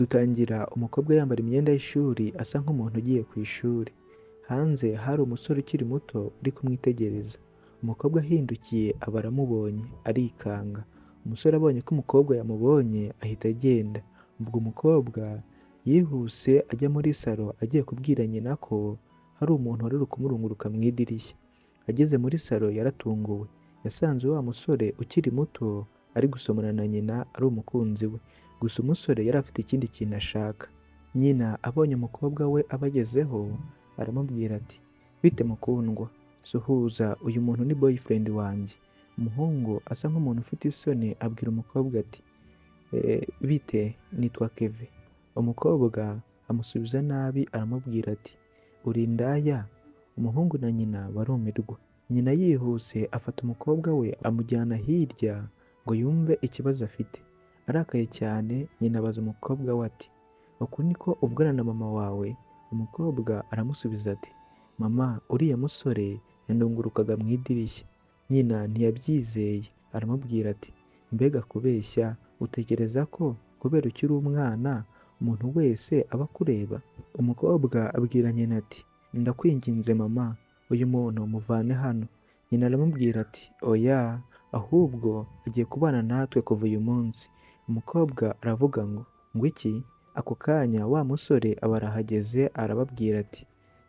Dutangira umukobwa yambara imyenda y'ishuri, asa nk'umuntu ugiye ku ishuri. Hanze hari umusore ukiri muto uri kumwitegereza. Umukobwa ahindukiye aba aramubonye, arikanga. Umusore abonye ko umukobwa yamubonye ahita agenda. Ubwo umukobwa yihuse ajya muri salo agiye kubwira nyina ko hari umuntu wari uri kumurunguruka mu idirishya. Ageze muri salo yaratunguwe, yasanze wa musore ukiri muto ari gusomana na nyina, ari umukunzi we. Gusa umusore yari afite ikindi kintu ashaka. Nyina abonye umukobwa we abagezeho aramubwira ati: "Bite mukundwa, suhuza, uyu muntu ni boyfriend wanjye." Umuhungu asa nk'umuntu ufite isoni, abwira umukobwa ati: "Bite, nitwa Keve." Umukobwa amusubiza nabi, aramubwira ati: "Uri indaya." Umuhungu na nyina barumirwa. Nyina yihuse afata umukobwa we amujyana hirya ngo yumve ikibazo afite. Arakaye cyane, nyina abaza umukobwa we ati: "Uku niko uvugana na mama wawe?" Umukobwa aramusubiza ati: "Mama, uriya musore yandungurukaga mu idirishya." Nyina ntiyabyizeye, aramubwira ati: "Mbega kubeshya, utekereza ko kubera ukiri umwana umuntu wese aba akureba?" Umukobwa abwira nyina ati: "Ndakwinginze mama, uyu muntu muvane hano." Nyina aramubwira ati: "Oya, ahubwo agiye kubana natwe kuva uyu munsi." Umukobwa aravuga ngo iki? Ako kanya wa musore aba arahageze, arababwira ati: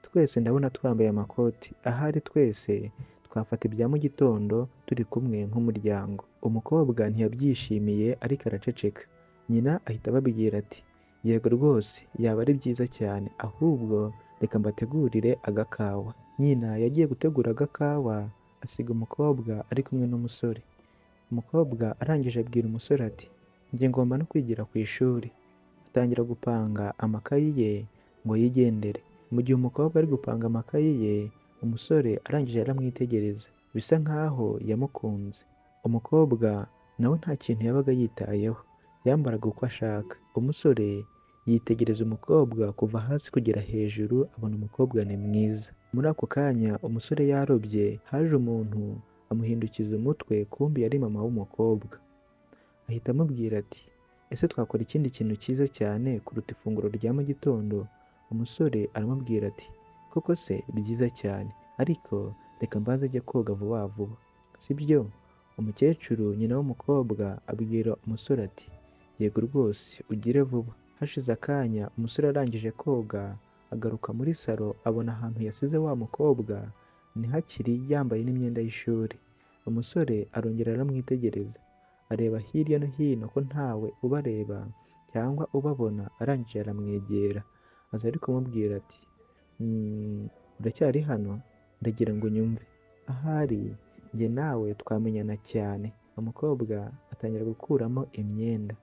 "Twese ndabona twambaye amakoti, ahari twese twafata ibya mu gitondo turi kumwe nk'umuryango." Umukobwa ntiyabyishimiye ariko araceceka. Nyina ahita ababwira ati: "Yego rwose, yaba ari byiza cyane, ahubwo reka mbategurire agakawa." Nyina yagiye gutegura agakawa, asiga umukobwa ari kumwe n'umusore. Umukobwa arangije abwira umusore ati: "Njye ngomba no kwigira ku ishuri." Atangira gupanga amakayi ye ngo yigendere. Mu gihe umukobwa ari gupanga amakayi ye, umusore arangije aramwitegereza, bisa nkaho yamukunze. Umukobwa nawe nta kintu yabaga yitayeho, yambaraga uko ashaka. Umusore yitegereza umukobwa kuva hasi kugera hejuru, abona umukobwa ni mwiza. Muri ako kanya umusore yarobye, haje umuntu amuhindukiza umutwe, kumbi yari mama w'umukobwa. Ahita amubwira ati: "Ese twakora ikindi kintu cyiza cyane kuruta ifunguro rya mu gitondo?" Umusore aramubwira ati: "Koko se, byiza cyane, ariko reka mbanze njye koga vuba vuba, sibyo?" Umukecuru, nyina w'umukobwa, abwira umusore ati: "Yego rwose, ugire vuba." Hashize akanya umusore arangije koga agaruka muri salo, abona ahantu yasize wa mukobwa ntihakiri, yambaye n'imyenda y'ishuri. Umusore arongera aramwitegereza, areba hirya no hino ko ntawe ubareba cyangwa ubabona, arangije aramwegera, aza ari kumubwira ati: "Uracyari hano? Ndagira ngo unyumve, ahari njye nawe twamenyana cyane." Umukobwa atangira gukuramo imyenda,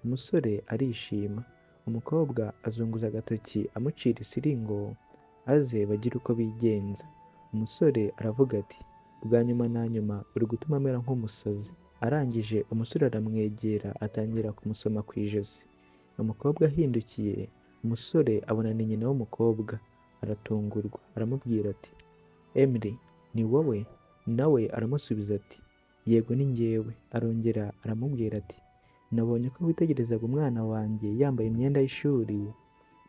umusore arishima. Umukobwa azunguza agatoki amucira isiri ngo aze bagire uko bigenza. Umusore aravuga ati: "Bwa nyuma na nyuma uri gutuma amera nk'umusazi." Arangije umusore aramwegera, atangira kumusoma ku ijosi. Umukobwa ahindukiye, umusore abona ni nyina w'umukobwa, aratungurwa, aramubwira ati: "Emily, ni wowe?" Nawe aramusubiza ati: "Yego, ni njyewe." Arongera aramubwira ati: "Nabonye ko witegerezaga umwana wanjye yambaye imyenda y'ishuri,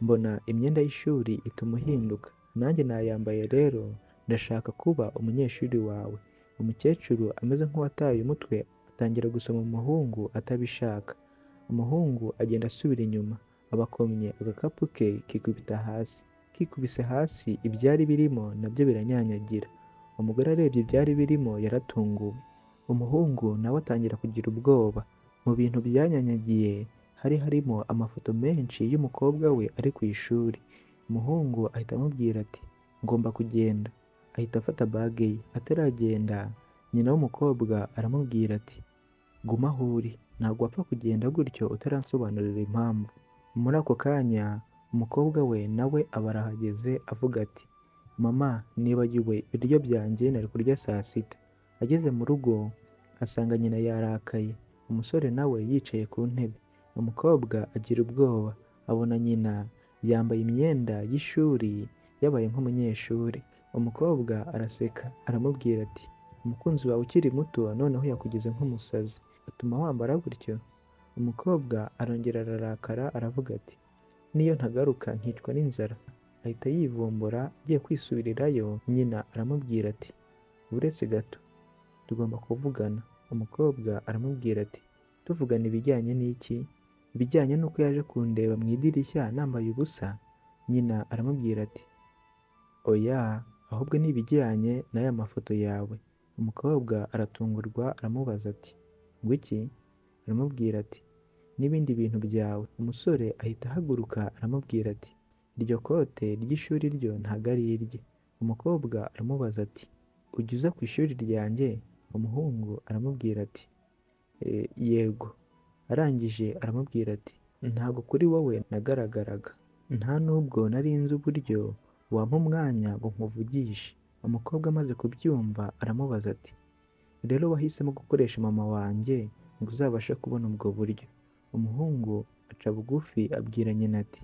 mbona imyenda y'ishuri ituma uhinduka, nanjye nayambaye, rero ndashaka kuba umunyeshuri wawe." Umukecuru ameze nk'uwataye umutwe, atangira gusoma umuhungu atabishaka. Umuhungu agenda asubira inyuma, abakomye agakapu ke kikubita hasi. Kikubise hasi, ibyari birimo nabyo biranyanyagira. Umugore arebye ibyari birimo yaratunguwe. Umuhungu nawe atangira kugira ubwoba. Mu bintu byanyanyagiye hari harimo amafoto menshi y'umukobwa we ari ku ishuri. Umuhungu ahita amubwira ati: "Ngomba kugenda." Ahita afata bag ye. Ataragenda, nyina w'umukobwa aramubwira ati: "Guma aho uri, ntabwo wapfa kugenda gutyo utaransobanurira impamvu." Muri ako kanya umukobwa we nawe aba arahageze, avuga ati: "Mama, nibagiwe ibiryo byanjye nari kurya saa sita." Ageze mu rugo asanga nyina yarakaye, umusore nawe yicaye ku ntebe. Umukobwa agira ubwoba, abona nyina yambaye imyenda y'ishuri, yabaye nk'umunyeshuri. Umukobwa araseka, aramubwira ati: "Umukunzi wawe ukiri muto noneho yakugize nk'umusazi, atuma wambara gutyo." Umukobwa arongera ararakara aravuga ati niyo ntagaruka nkicwa n'inzara. Ahita yivumbura agiye kwisubirirayo, nyina aramubwira ati uretse gato tugomba kuvugana. Umukobwa aramubwira ati tuvugana ibijyanye n'iki? Ibijyanye n'uko yaje kundeba mu idirishya nambaye ubusa? Nyina aramubwira ati oya, ahubwo ni ibijyanye n'aya mafoto yawe. Umukobwa aratungurwa aramubaza ati ngo iki? Aramubwira ati n'ibindi bintu byawe. Umusore ahita ahaguruka aramubwira ati iryo kote ry'ishuri ryo ntago ari irye. Umukobwa aramubaza ati ujya uza ku ishuri ryanjye? Umuhungu aramubwira ati yego. Arangije aramubwira ati ntabwo kuri wowe nagaragaraga, nta nubwo nari nzi uburyo wampa umwanya ngo nkuvugishe. Umukobwa amaze kubyumva aramubaza ati rero wahisemo gukoresha mama wanjye ngo uzabashe kubona ubwo buryo. Umuhungu aca bugufi abwira nyina ati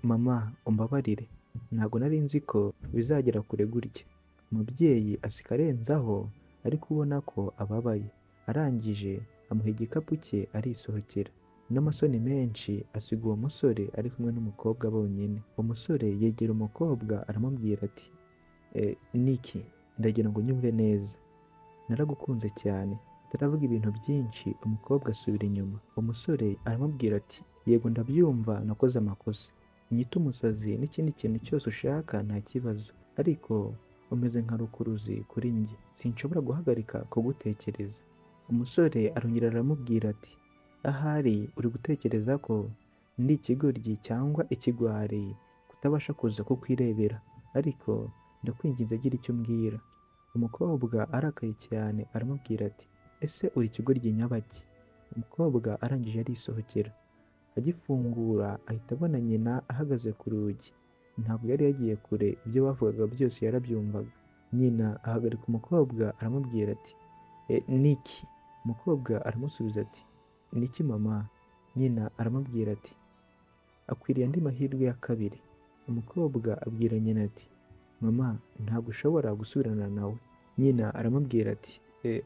mama umbabarire, ntabwo nari nzi ko bizagera kure gutya. Umubyeyi aseka arenzaho ariko ubona ko ababaye. Arangije amuha igikapu cye arisohokera. N'amasoni menshi asiga uwo musore ari kumwe n'umukobwa bonyine. Umusore yegera umukobwa aramubwira ati Niki, ndagira ngo unyumve neza, naragukunze cyane. Ataravuga ibintu byinshi umukobwa asubira inyuma. Umusore aramubwira ati yego ndabyumva nakoze amakosa, unyite umusazi n'ikindi kintu cyose ushaka nta kibazo, ariko umeze nka rukuruzi kuri njye, sinshobora guhagarika kugutekereza. Umusore arongera aramubwira ati ahari uri gutekereza ko ndi ikigoryi cyangwa ikigwari kutabasha kuza kukwirebera, ariko ndakwinginze gira icyo umbwira. Umukobwa arakaye cyane aramubwira ati ese uri ikigoryi nyabaki? Umukobwa arangije arisohokera. Agifungura ahita abona nyina ahagaze ku rugi. Ntabwo yari yagiye kure, ibyo bavugaga byose yarabyumvaga. Nyina ahagarika umukobwa aramubwira ati Niki? Umukobwa aramusubiza ati niki mama? Nyina aramubwira ati akwiriye andi mahirwe ya kabiri. Umukobwa abwira nyina ati mama ntabwo ushobora gusubirana nawe. Nyina aramubwira ati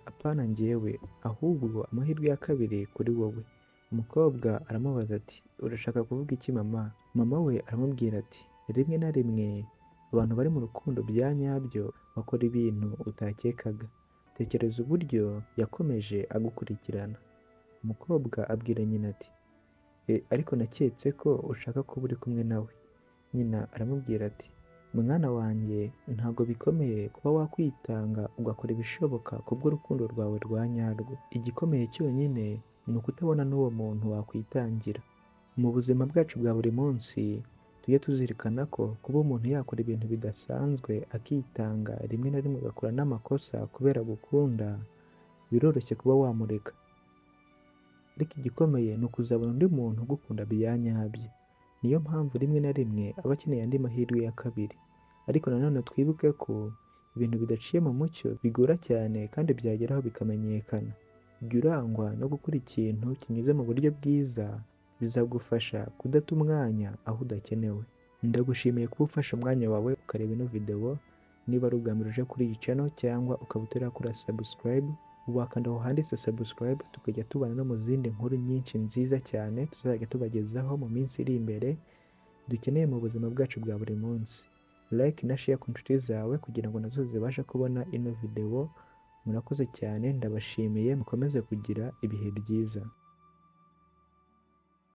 apana njyewe, ahubwo amahirwe ya kabiri kuri wowe. Umukobwa aramubaza ati urashaka kuvuga iki mama? Mama we aramubwira ati rimwe na rimwe abantu bari mu rukundo bya nyabyo bakora ibintu utakekaga. Tekereza uburyo yakomeje agukurikirana. Umukobwa abwira nyina ati ariko naketse ko ushaka kuba uri kumwe nawe. Nyina aramubwira ati mwana wanjye ntabwo bikomeye kuba wakwitanga ugakora ibishoboka kubw'urukundo rwawe rwa nyarwo. Igikomeye cyonyine ni ukutabona n'uwo muntu wakwitangira. Mu buzima bwacu bwa buri munsi tujye tuzirikana ko kuba umuntu yakora ibintu bidasanzwe akitanga, rimwe na rimwe agakora n'amakosa kubera gukunda, biroroshye kuba wamureka. Ariko igikomeye ni ukuzabona undi muntu ugukunda bya nyabyo. Niyo mpamvu rimwe na rimwe aba akeneye andi mahirwe ya kabiri. Ariko nanone twibuke ko ibintu bidaciye mu mucyo bigora cyane kandi byageraho bikamenyekana. Jya urangwa no gukora ikintu kinyuze mu buryo bwiza, bizagufasha kudata umwanya aho udakenewe. Ndagushimiye kuba ufashe umwanya wawe ukareba ino video. Niba ari ubwa mbere uje kuri iyi channel cyangwa ukaba utarakora subscribe, wakanda aho handitse subscribe tukajya tubana no mu zindi nkuru nyinshi nziza cyane tuzajya tubagezaho mu minsi iri imbere dukeneye mu buzima bwacu bwa buri munsi. Like na share ku nshuti zawe kugira ngo nazo zibashe kubona ino video. Murakoze cyane, ndabashimiye, mukomeze kugira ibihe byiza.